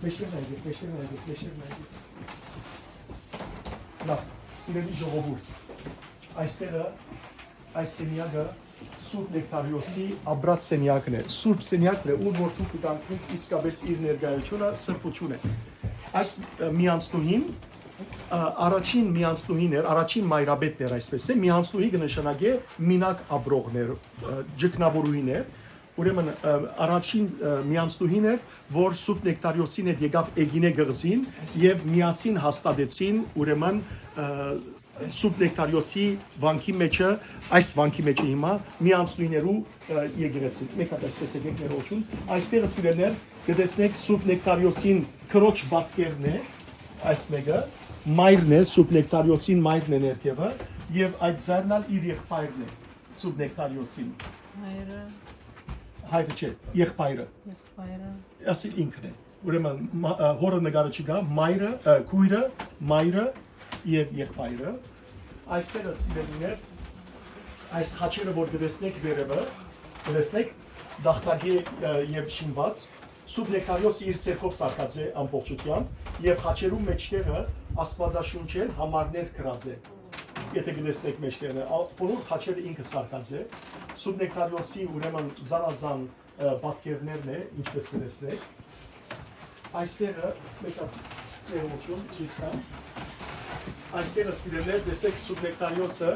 Մեջտեղ նայեք, մեջտեղ նայեք, մեջտեղ նայեք։ Լավ, սիրելի ժողովուրդ, այստեղը, այս սենեակը Սուրբ Նեկտարիոսի ապրած սենեակն է։ Սուրբ սենեակն է, ուր որ դուք կտանքնիք իսկապես իր ներկայությունը, սրբություն է։ Այս, ը, միանցնուհին, ը, առաջին միանցնուհին էր, առաջին մայրապետն էր, այսպես է, միանցնուհի կը նշանակէ մինակ ապրողներ, ը, ճգնավորուհիներ, ուրեմն, ը, առաջին, ը, միանցնուհին էր, որ Սուրբ Նեկտարիոսին հետ եկաւ Էգինե կղզին եւ միասին հաստատեցին, ուրեմն, ը, Սուրբ Նեկտարիոսի վանքի մեջը, այս վանքի մեջը հիմա միանցնուհիներու, ը, եկեղեցին։ Մեկ հատ այս տեսեք, եկեք ներողություն։ Այստեղը, սիրելիներ, կը տեսնեք Սուրբ Նեկտարիոսին քրոջ պատկերն է, այս մէկը, մայրն է, Սուրբ Նեկտարիոսին մայրն է ներքեւը, եւ այդ ձայնն ալ իր եղբայրն է, Սուրբ Նեկտարիոսին։ Հայրը։ Հայրը չէ, եղբայրը։ Եղբայրը։ Ասի ինքն է։ Ուրեմն, մա-, ը, հորը նկարը չկա, մայրը, ը, քույրը, մայրը եւ եղբայրը։ Այստեղը, սիրելիներ, այս խաչերը, որ կտեսնեք վերևը, կտեսնեք, դաղթակի, ը, եւ շինված, Սուրբ Նեկտարիոսը իր ձեռքով սարքած է ամբողջությամբ, եւ խաչերու մեջտեղը Աստուածաշունչէն համարներ գրած է։ Եթե կտեսնեք մեջտեղը, ա-, բոլոր խաչերը ինքը սարքած է։ Սուրբ Նեկտարիոսի, ուրեմն, զանազան, ը, պատկերներն է, ինչպես կտեսնեք։ Այստեղը, մեկ հատ ներողություն, ցոյց տամ։ Այստեղը, սիրելիներ, տեսեք, Սուրբ Նեկտարիոսը,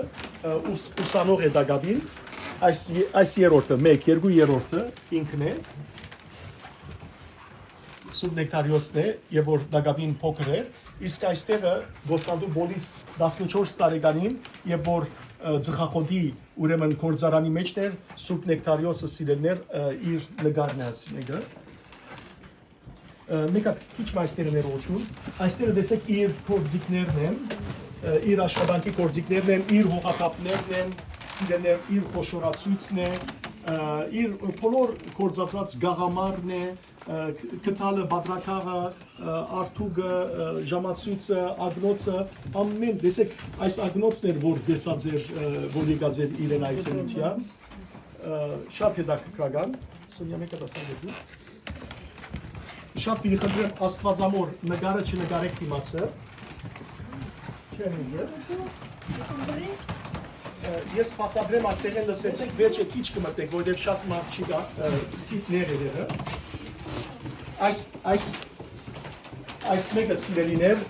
ը, ուս-, ուսանող է տակաւին։ Այս ե-, այս երրորդը, մեկ, երկու, երրորդը ինքն է։ Սուրբ Նեկտարիոսն է, եւ որ տակաւին փոքր էր, իսկ այստեղը Կոստանդնուպոլիս տասնչորս տարեկանին, եւ որ, ը, ծխախոտի, ուրեմն, գործարանի մէջն էր, Սուրբ Նեկտարիոսը, սիրելիներ, ը, իր նկարն է, ասի մէկը։ Ը, մեկ հատ քիչ մը այստեղը ներողություն, այստեղը տեսեք իր գործիքներն են, ը, իր աշխատանքի գործիքներն են, իր հողակապներն են, սիրելիներ, իր խոշորացոյցն է, ը, իր բոլոր գործածած գաղամարն է, ը, ք-, քթալը, պատրակաղը, ը, արթուկը, ը, ժամացոյցը, ագնոցը, ամեն, տեսեք, այս ագնոցն էր, որ տեսած էր, ը, որ եկած էր իրեն այցելության, ը, շատ հետաքրքրական, Սոնյա, մեկ հատ ասա դու։ Շատ պիտի խնդրեմ, Աստուածամոր նկարը չնկարեք դիմացը։ Չեմ ինձ, ը, ես բացատրեմ, աստեղէն լսեցեք, վերջը քիչ կը մտնեք, որովհետև շատ մարդ չի գա, ը, ներ է դերը։ Այս, այս, այս մեկը, սիրելիներ,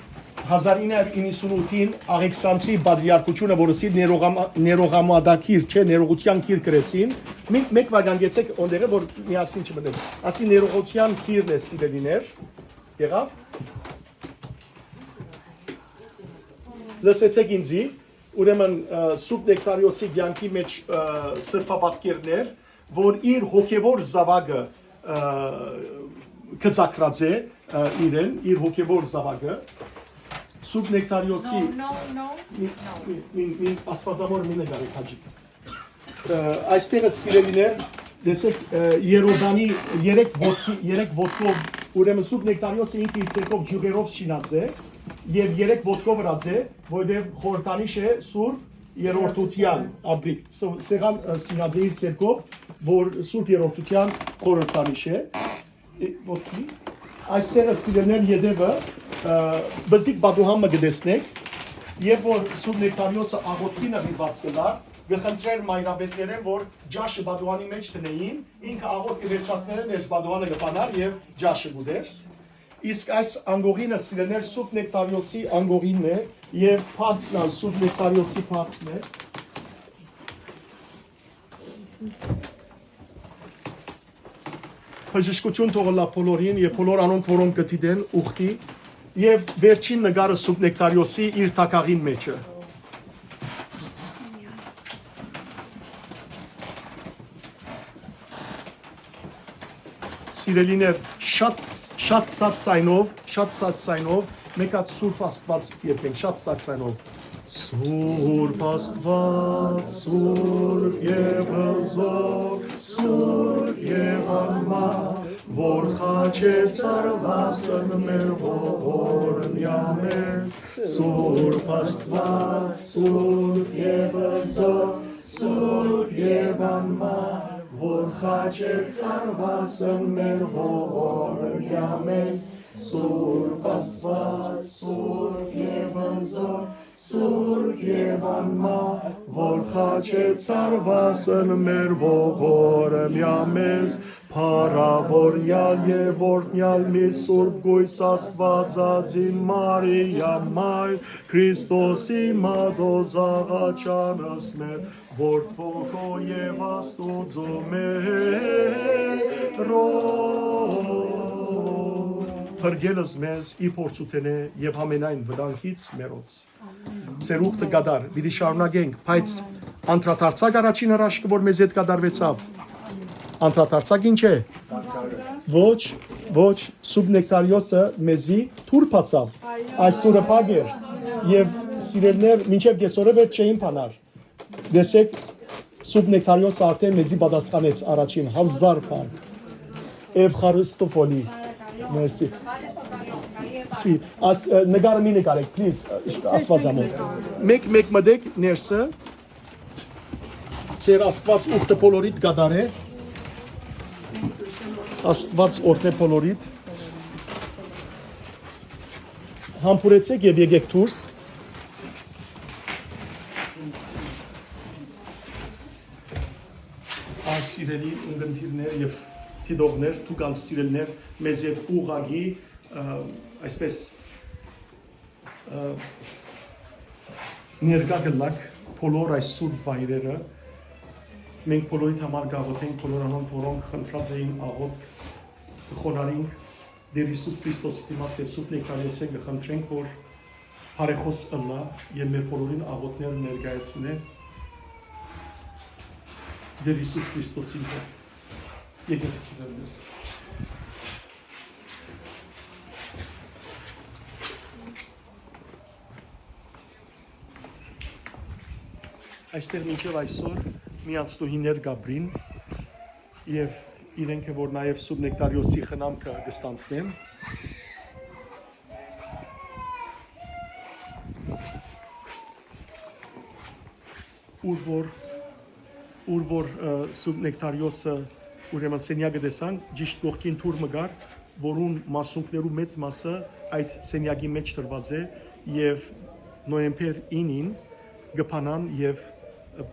հազար ինը հարյուր իննսունութին Աղեքսանտրի պատրիարքությունը, որ ասի ներողամա-, ներողամատագիր, չէ, ներողության գիր գրեցին, մի, մեկ վագան գեցեք, օնդեղը, որ միասին չմտնեն։ Ասի ներողության գիրն է, սիրելիներ, եղավ։ Լսեցեք ինձի, ուրեմն, ը, Սուրբ Նեկտարիոսի կյանքի մեջ, ը, սրբապատկերներ, որ իր հոգևոր զավակը, ը, գծագրած է, ը, իրեն, իր հոգևոր զավակը, Սուրբ Նեկտարիոսի No, no, no, մի, no. մի, մի, մի, Աստվածամոր մի նկարի քաջիկ։ Ը, այստեղը, սիրելիներ, տեսեք, ը, Երոդանի երեք ոտքի, երեք ոտքով, ուրեմն Սուրբ Նեկտարիոսը ինքը իր ձեռքով ջուղերով շինած է, եւ երեք ոտքով ըրած է, որտեղ խորհրդանիշ է Սուրբ Երրորդության, աբրիկ, ս-, սեղան, ը, շինած է իր ձեռքով, որ Սուրբ Երրորդության խորհրդանիշ է, ը, ոտքի։ Այստեղը, սիրելիներ, ետևը, ը, բզիկ պատուհան մը կտեսնեք, երբ որ Սուրբ Նեկտարիոսը աղոթքի նվիրված կլա, կխնդրեր մայրապետներէն, որ ճաշը պատուհանի մեջ դնեին, ինքը աղոթքը վերջացնելէ մէջ պատուհանը կբանար եւ ճաշը կուտեր։ Իսկ այս անգողինը, սիրելիներ, Սուրբ Նեկտարիոսի անգողինն է, եւ բարձն ալ Սուրբ Նեկտարիոսի բարձն է։ Բժշկություն թող ըլլայ բոլորին եւ բոլոր անոնք, որոնք կը դիտեն ուխտի, Եւ վերջին նկարը Սուրբ Նեկտարիոսի իր թագաղին մէջը։ Սիրելիներ, շատ, շատ սատ ձայնով, շատ սատ ձայնով, մեկ հատ Սուրբ Աստուած երգենք, շատ սատ ձայնով։ Սուրբ Աստուած, Սուրբ եւ Հզօր, Սուրբ եւ Անմար, որ խաչեց արուասն մեր ողորմեամէս, Սուրբ Աստուած, Սուրբ եւ Հզօր, Սուրբ եւ Անմար, որ խաչեց արուասն մեր ողորմեամէս, Սուրբ Աստուած, Սուրբ եւ Հզօր, Սուրբ եւ Անմար, որ խաչեց արուասն մեր ողորմեամէս, փառաւորեալ եւ օրհնեալ մի սուրբ կոյս Աստուածածին Մարիա մայր, Քրիստոսի մատոզ աղաչանս մեր, որդւոյ քո եւ Աստուծոյ մերոյ, փրկելս մեզ ի փորձութենէ եւ ամենայն վտանգից մերոց։ Ձեր ուխտը կատարէք, պիտի շարունակենք, բայց անդրադարձա՞ք առաջին հրաշքը, որ մեզի հետ կատարուեցաւ։ Անդրադարձա՞ք ինչ է։ Ոչ, ոչ, Սուրբ Նեկտարիոսը մեզի դուռ բացաւ։ Այս դուռը փակ էր, եւ սիրելիներ, մինչեւ կեսօրը վեր չէին բանար։ Տեսեք, Սուրբ Նեկտարիոսը արդեն մեզի պատասխանեց առաջին հազար բան։ Եվ Խարիստոփոլի։ Մերսի։ Սի, աս, ը, նկարը մի նկարեք, please, ը, իշ-, Աստուած ամոթ։ Մեկ-մեկ մտեք ներսը, ձեր Աստուած ուխտը բոլորիդ կատարէ, Աստուած օրհնէ բոլորիդ, համբուրեցեք եւ եկեք դուրս։ Ա, սիրելի ունգընտիրներ եւ դիտողներ, դուք ալ սիրելիներ, մեզ հետ ուղղակի, ը, այսպես, ը, ներկայ կ'ըլլաք բոլոր այս սուրբ վայրերը։ Մենք բոլորիդ համար կաղոթենք, բոլոր անոնք, որոնք խնդրած էին աղոթք, կ'խոնարհենք Տեր Յիսուս Քրիստոսի դիմաց եւ Սուրբ Նեկտարիոսէն կը խնդրենք, որ բարեխօս ըլլայ եւ մեր բոլորին աղոթքները ներկայացնէ Տեր Յիսուս Քրիստոսին հետ։ Եկեք սիրելիներ։ Այստեղ մինչեւ այսօր մի անցնուհիներ կ'ապրին եւ իրենք որ նաեւ Սուրբ Նեկտարիոսի խնամքը կը ստանձնեն, ուր որ, ուր որ, ը, Սուրբ Նեկտարիոսը ուրեմն սենյակը տեսանք, ճիշտ կողքին դուռ մը կար, որուն մասունքներու մեծ մասը այդ սենյակի մէջ դրուած է եւ նոյեմբեր ինին կը բանան եւ, ը, ը,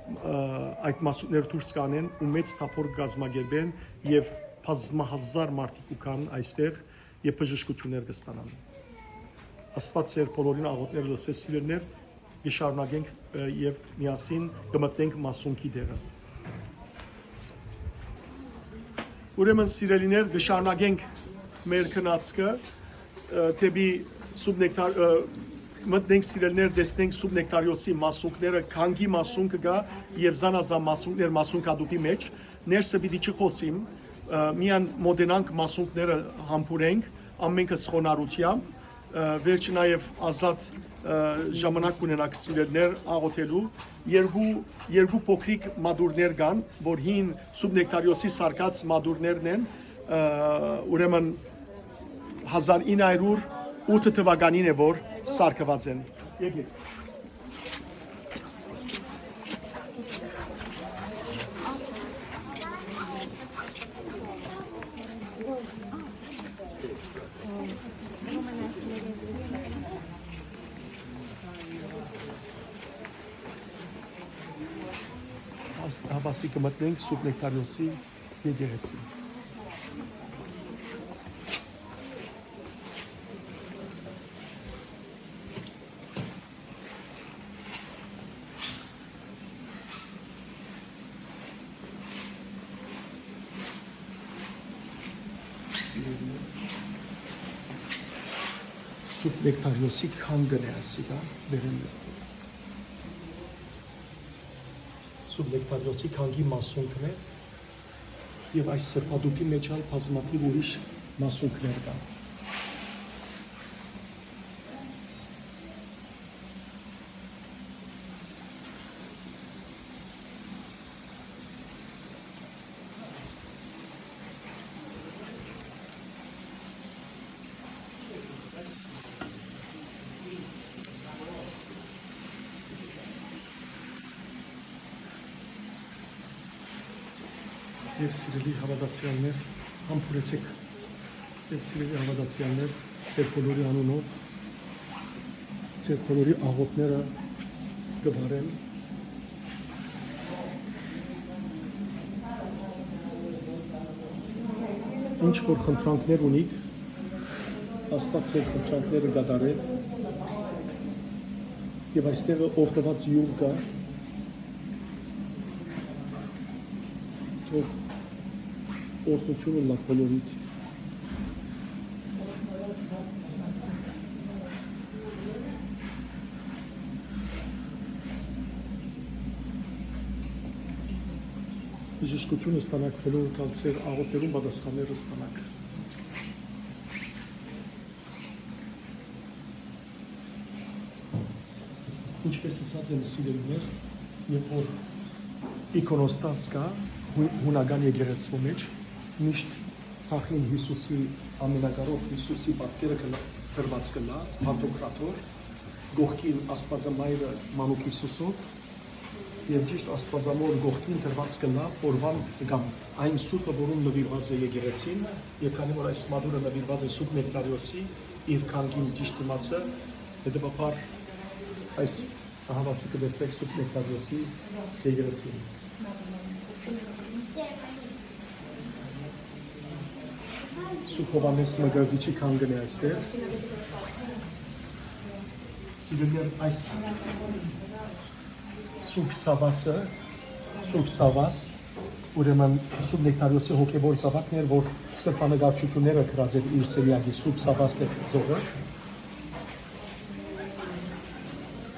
այդ մասունքները դուրս կանեն ու մեծ թափոր կը կազմակերպեն եւ բազմահազար մարդիկ կու գան այստեղ եւ բժշկութիւններ կը ստանան։ Աստուած ձեր բոլորին աղոթքները լսէ, սիրելիներ, կը շարունակենք, ը, եւ միասին կը մտնենք մասունքի տեղը։ Ուրեմն, սիրելիներ, կը շարունակենք մեր գնացքը, ը, դէպի Սուրբ Նեկտար-, ը, մտնենք, սիրելիներ, տեսնենք Սուրբ Նեկտարիոսի մասունքները, կանգի մասունքը կայ եւ զանազան մասունքներ, մասունքատուփի մէջ։ Ներսը պիտի չխօսիմ, ը, միայն մօտենանք, մասունքները համբուրենք, ամենքս խոնարհութեամբ, ը, վերջը նաեւ ազատ, ը, ժամանակ կունենաք, սիրելիներ, աղոթելու։ Երկու, երկու փոքրիկ մատուռներ կան, որ հին Սուրբ Նեկտարիոսի սարքած մատուռներն են, ը, ուրեմն հազար ինը հարիւր ութ թուականին է, որ սարքուած են։ Եկեք։ Աս-, հապասի կը մտնենք Սուրբ Նեկտարիոսի եկեղեցի։ Սուրբ Նեկտարիոսի գանգն է ասիկա, վերէն։ Սուրբ Նեկտարիոսի գանգի մասունքն է եւ այս սրբատուփի մէջ ալ բազմաթիւ ուրիշ մասունքներ կան։ Եւ սիրելի հաւատացեալներ, համբուրեցէք։ Եւ սիրելի հաւատացեալներ, ձեր բոլորի անունով, ձեր բոլորի աղօթքները կը վարեմ։ Ինչ որ խնդրանքներ ունիք, Աստուած ձեր խնդրանքները կատարէ։ Եւ այստեղ օրհնուած իւր կայ, թող օրհնութիւն ըլլայ բոլորիդ։ Բժշկութիւն ստանաք, բոլորը կալ ձեր աղօթքերուն պատասխաններ ստանաք։ Ինչպես ըսած եմ, սիրելիներ, երբ որ իկոնոստաս կայ հու-, հունական եկեղեցւոյ մէջ, միշտ ձախին Յիսուսի, ամենակարող Յիսուսի պատկերը կը լա-, դրուած կը լայ, Պանտոկրատոր, կողքին Աստուածամայրը մանուկ Յիսուսով, եւ ճիշտ Աստուածամոր կողքին դրուած կը լայ օրուան կամ այն սուրբը, որուն նուիրուած է եկեղեցին, եւ քանի որ այս մատուռը նուիրուած է Սուրբ Նեկտարիոսի, իր կանգին ճիշտ դիմացը, հետեւաբար այս ահաւասի կը տեսնեք Սուրբ Նեկտարիոսի եկեղեցին։ Սուրբ Հովհաննէս Մկրտիչի կանգն է այստեղ։ Սիրելիներ, այս Սուրբ Սաւասը, Սուրբ Սաւաս, ուրեմն Սուրբ Նեկտարիոսի հոգեւոր զաւակն էր, որ սրբանկարչութիւնները գրած էր իր սենեակի Սուրբ Սաւաս Նեկտարիոսը։